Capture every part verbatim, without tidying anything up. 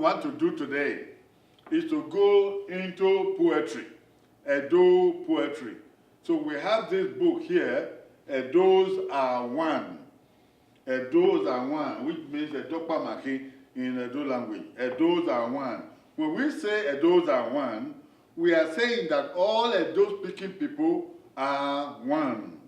want to do today is to go into poetry, Edo poetry. So we have this book here, Edos Are One. Edos Are One, which means Edo Kpamaki in Edo language. Edos Are One. When we say Edos Are One, we are saying that all Edo speaking people are one.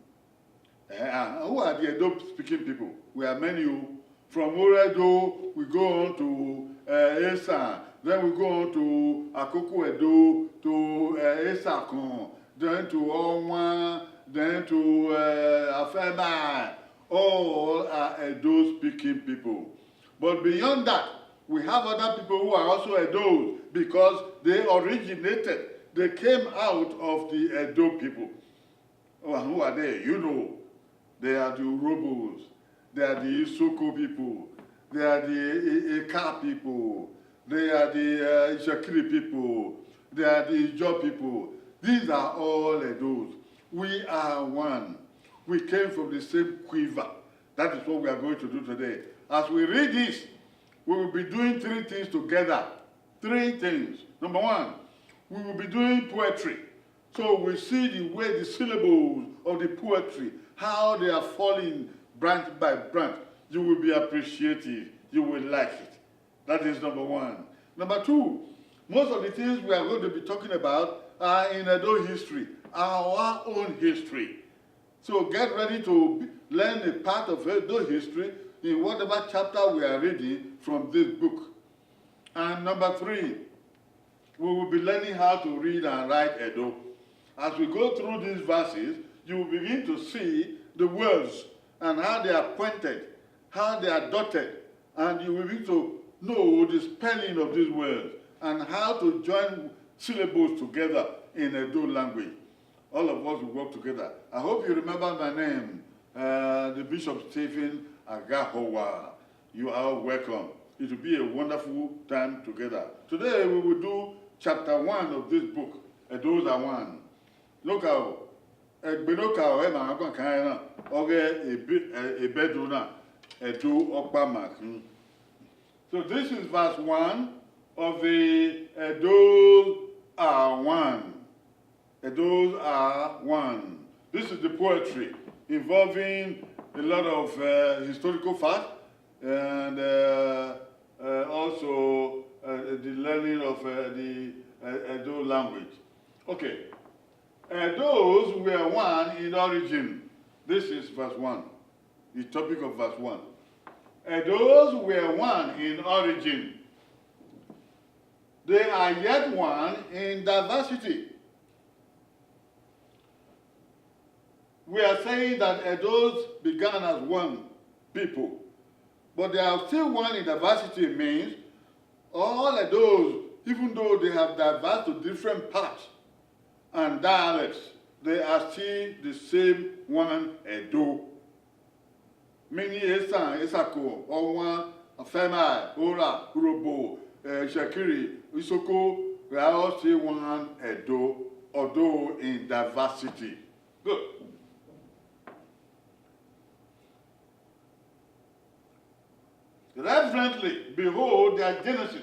Eh, ah, who are the Edo speaking people? We are many. Oh. From Oredo, we go on to uh, Esa, then we go on to Akoko Edo, to uh, Esakon, then to Owan, then to uh, Afemai. All are Edo speaking people. But beyond that, we have other people who are also Edos because they originated, they came out of the Edo people. Oh, and who are they? You know, they are the Urhobos, they are the Isoko people, they are the E- E- Eka people, they are the uh, Itsekiri people, they are the Ijaw people. These are all Edos. We are one. We came from the same quiver. That is what we are going to do today. As we read this, we will be doing three things together. Three things. Number one, we will be doing poetry. So we see the way the syllables of the poetry, how they are falling branch by branch. You will be appreciative. You will like it. That is number one. Number two, most of the things we are going to be talking about are in Edo history, our own history. So get ready to be- learn a part of Edo history in whatever chapter we are reading from this book. And number three, we will be learning how to read and write Edo. As we go through these verses, you will begin to see the words and how they are pointed, how they are dotted, and you will begin to know the spelling of these words and how to join syllables together in Edo language. All of us will work together. I hope you remember my name, uh, the Bishop Stephen Agahowa. You are welcome. It will be a wonderful time together. Today we will do chapter one of this book, Edos Are One. Look out. Egbe ne ọ ka ọre ma agbọn kan na, ọghe ebe- eh, ebe Ẹdo na, Ẹdo ọkpa ma khin. So this is verse one of the Edos Are One. Edos Are One. This is the poetry involving a lot of uh, historical facts and uh, uh, also uh, the learning of uh, the uh, Edo language. Okay. Edos were one in origin. This is verse one, the topic of verse one. Edos were one in origin. They are yet one in diversity. We are saying that Edos began as one people, but they are still one in diversity means all Edos, even though they have diverse to different parts and dialects, they are still the same one Edo. Meaning Esan, Esako, Ọwan, Afẹmai, Ora, Urhobo, eh, Itsekiri, Isoko, they are all still one Edo, although in diversity. Good. Reverently behold their genesis.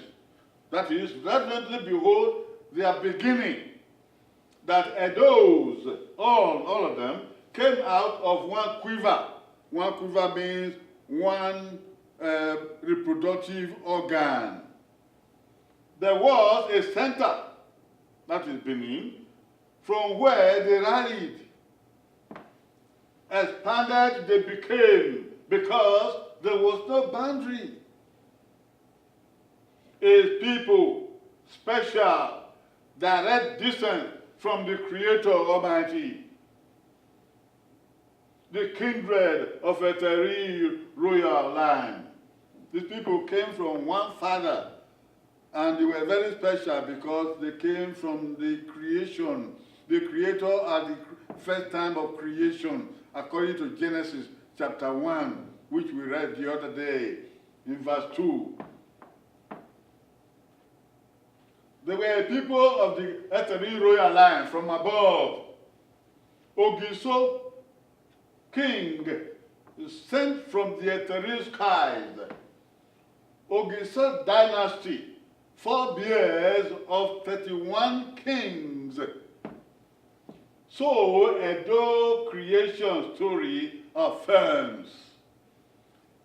That is, reverently behold their beginning. That Edos, all, all of them, came out of one quiver. One quiver means one uh, reproductive organ. There was a center, that is Benin, from where they rallied. Expanded they became because there was no boundary. A people, special, direct descent from the Creator Almighty. The kindred of Eteri royal line. These people came from one father, and they were very special because they came from the creation, the creator at the first time of creation, according to Genesis chapter one, which we read the other day in verse two. They were a people of the Eteri royal line from above. Ogiso, king, sent from the Eteri skies. Ogiso dynasty forebears of thirty-one kings. So Edo creation story affirms.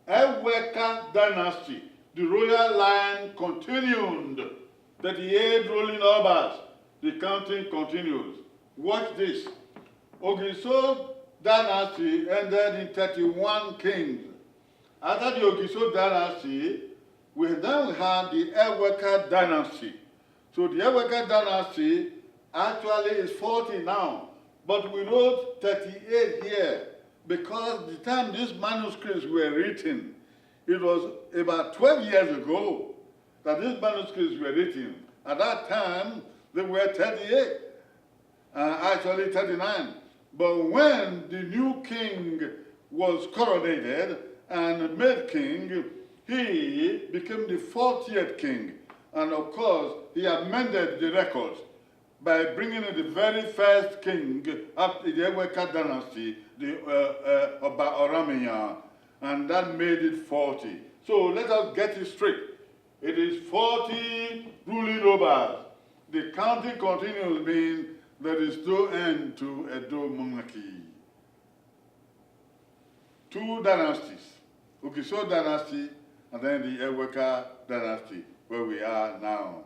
Eweka dynasty, the royal line continued. Thirty-eight ruling Obas, the counting continues. Watch this. Ogiso dynasty ended in thirty-one kings. After the Ogiso dynasty, we then had the Eweka dynasty. So the Eweka dynasty actually is forty now, but we wrote thirty-eight here because the time these manuscripts were written, it was about twelve years ago that these manuscripts were written. At that time, they were thirty-eight, uh, actually thirty-nine. But when the new king was coronated and made king, he became the fortieth king. And of course, he amended the records by bringing in the very first king after the Eweka dynasty, the uh, uh, Oba Oramiyan, and that made it forty. So let us get it straight. It is forty ruling Obas. The counting continues, mean there is no end to Edo monarchy. Two dynasties, Ogiso dynasty and then the Eweka dynasty, where we are now.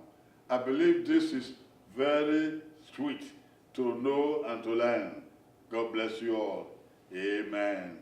I believe this is very sweet to know and to learn. God bless you all. Amen.